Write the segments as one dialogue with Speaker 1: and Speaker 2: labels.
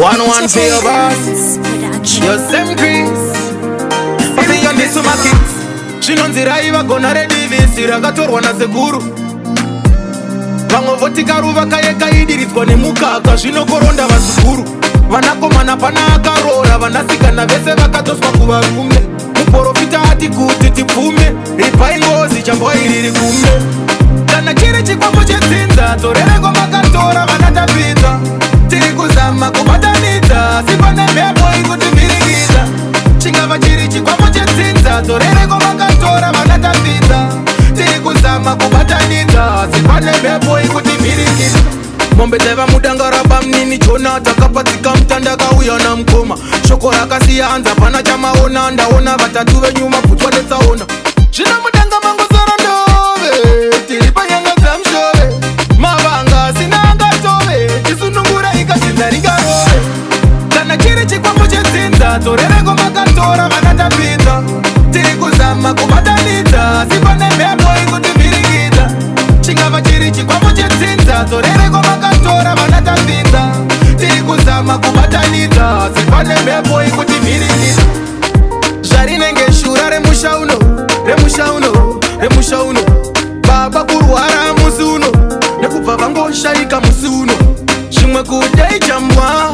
Speaker 1: One one for your boss.
Speaker 2: Production.
Speaker 1: Your same Chris. Pasiya ndisu makits. Zvinonzi raiva gona redivisi rakatorwa nasekuru. Vamwe voti karuva kaye kaidiridzwa nemukaka, zvinokoronda vazukuru. Vanakomana pana akaroora, vanasikana vese vakadzoswa kuvarume. Muprofita ati kuti tipfume, ripai ngozi chambwa iri rigume. Kana chiri chikwambo chedzinza, dzorereko makatora vanatapidza. Tiri kuzama kubatanidza, asi pane mhepo ikutivhiringidza. Chingava chiri chikwambo chedzinza, dzorereko makatora vanatapidza. Tiri kuzama kubatanidza, asi pane mhepo ikutivhiringidza. Mombe dzaiva mudanga rabamnini Jona, takapadzika mutanda kauya namukoma. Shoko rakasiya hanza pana chamaona. Ndaona vatatu venyu mabvutwa netsaona. Zvino mudanga mangosara ndove, tiri panyanga dzamushove. Mavanga asina angatove, tisunungura ikadzinza ringarove. Kana chiri chikwambo chedzinza, dzorereko makatora vanatapidza. Tiri kuzama kubatanidza, asi pane mhepo ikutivhiringidza. Chingava chiri chikwambo chedzinza, dzorereko makatora vanatapidza. Tiri kuzama kubatanidza, asi pane mhepo ikutivhiringidza. Zvarinenge shura remusha uno, remusha uno, remusha uno. Baba kurwara musi uno, nekubva vangoshaika musi uno. Zvimwe kudaijambwa,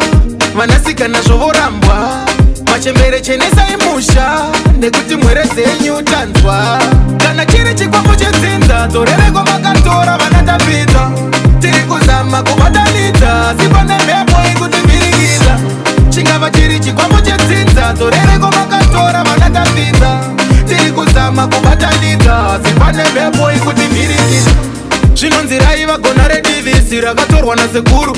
Speaker 1: vanasikana zvovorambwa. Machembere, chenesai musha nekuti mwere dzenyu tanzwa. Kana chiri chikwambo chedzinza, dzorereko makatora vanatapidza. Tiri kuzama kubatanidza, asi pane mhepo ikutivhiringidza. Chingava chiri chikwambo chedzinza, dzorereko makatora vanatapidza. Tiri kuzama kubatanidza, asi pane mhepo ikutivhiringidza. Zvinonzi raiva gona redivisi rakatorwa nasekuru.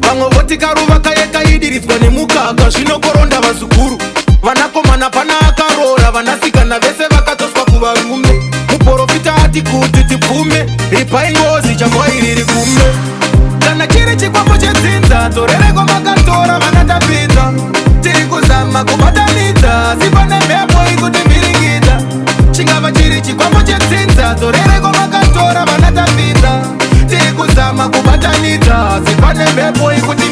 Speaker 1: Vamwe voti karuva kaye kaidiridzwa nemukaka, zvinokoronda vazukuru. Vanakomana pana akaroora, vanasikana vese vakadzoswa kuvarume. Muprofita ati kuti tipfume, ripai ngozi chambwa iri rigume. Kana chiri chikwambo chedzinza, dzorereko makatora vanatapidza. Tiri kuzama kubatanidza, asi pane mhepo ikutivhiringidza. Chingava chiri chikwambo chedzinza, dzorereko makatora vanatapidza. Tiri kuzama kubatanidza, asi pane mhepo ikuti